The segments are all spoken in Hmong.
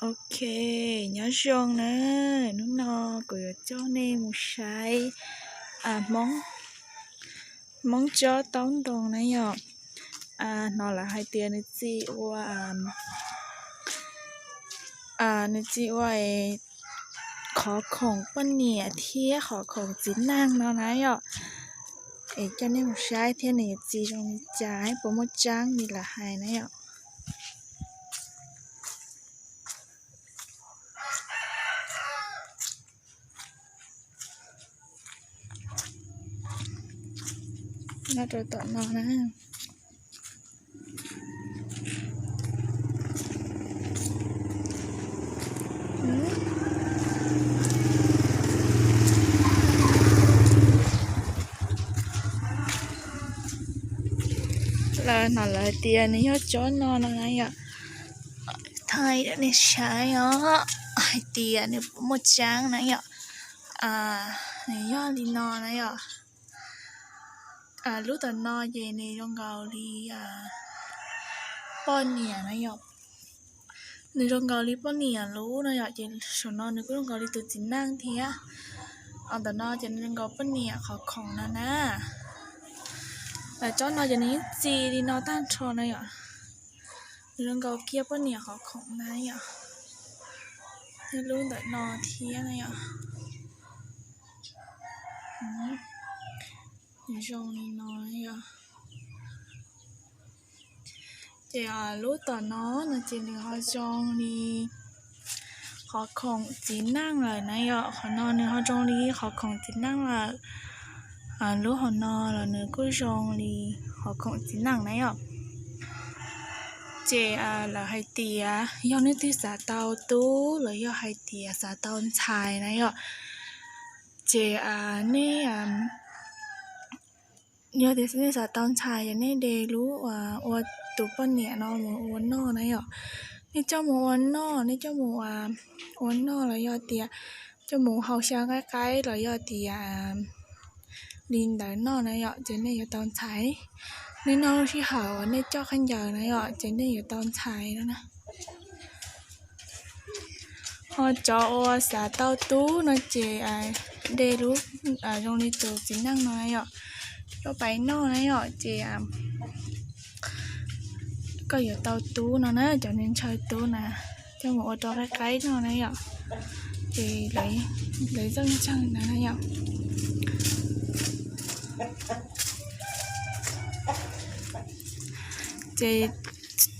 Ok, nyob zoo na, hnub no kuv yuav coj nej mus saib Hmoob tsob taub ntoo na yom. Hnov lawv hais tias nws txi ua, nws txi ua qhov khoom poj niam thiab qhov khoom txiv neej no na yom. Es coj nej mus saib thiab nws yuav txi zoo li cas, puas muaj tseeb li lawv hais na yom. Nyob rau tom no na. Lawv hnov lawv tias nws yog tsob no no na yom. Thaij rau nej saib os, hais tias nws puas muaj tseeb na yom. Nws yog li no na yom. Lub tom no ces nws zoo nkaus li poj niam na yom. Nws zoo nkaus li poj niam lub no yom, ces saum no nws kuj zoo nkaus li tus txiv neej thiab. Ntawm no ces nws zoo nkaus poj niam qhov khoom no na. Lawv tsob no ces nws yeej txi li no tag nrho na yom. Nws zoo nkaus kiag poj niam qhov khoom na yom. Thiab lub ntawm no thiab na yom. Nws zoo li no yom. Ces lub tom no no ces nws ho zoo li qhov khoom txiv neej lawm na yom. Qhov no nws ho zoo li qhov khoom txiv neej lawm. Lub hauv no los nws kuj zoo li qhov khoom txiv neej na yom. Ces lawv hais tias yog leej twg xav tau tub los yog hais tias xav tau ntxhais na yom, ces nej, yog tias nej xav tau ntxhais ces nej de lub ua tus poj niam no mus ua noj na yom. Nej coj mus ua noj, nej coj mus ua noj los yog tias coj mus hau xyaw qaib qaib los yog tias li ntawd noj na yom, ces nej yuav tau ntxhais. Nej noj lub sij hawm uas nej coj khaub ncaws na yom, ces nej yuav tau ntxhais no na. Ho cov uas xav tau tub no ces de lub zoo li tus txiv neej no yom, coj pais noj na yom, ces koj yuav tau tub no na, cov neeg ntshaw tub na, coj mus ua rau qaib qaib noj na yom, ces lawv zeej ntseeg na yom. Ces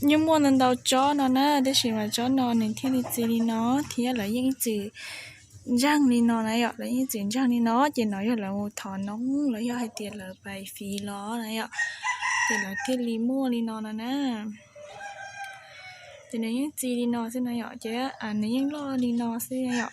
yeej muaj ntau ntau tsob no na, tab sis mas tsob no nws thiaj li txi li no thiab lawv yeej txwm ntseeg li no na yom, lawv yeej txwm ntseeg li no ces no yog lawv mus thov noob los yog hais tias lawv pais fiv los na yom, ces lawv thiaj li muaj li no no na. Ces nws yeej txi li no xwb na yom, ces nws yeej loj li no xwb yom.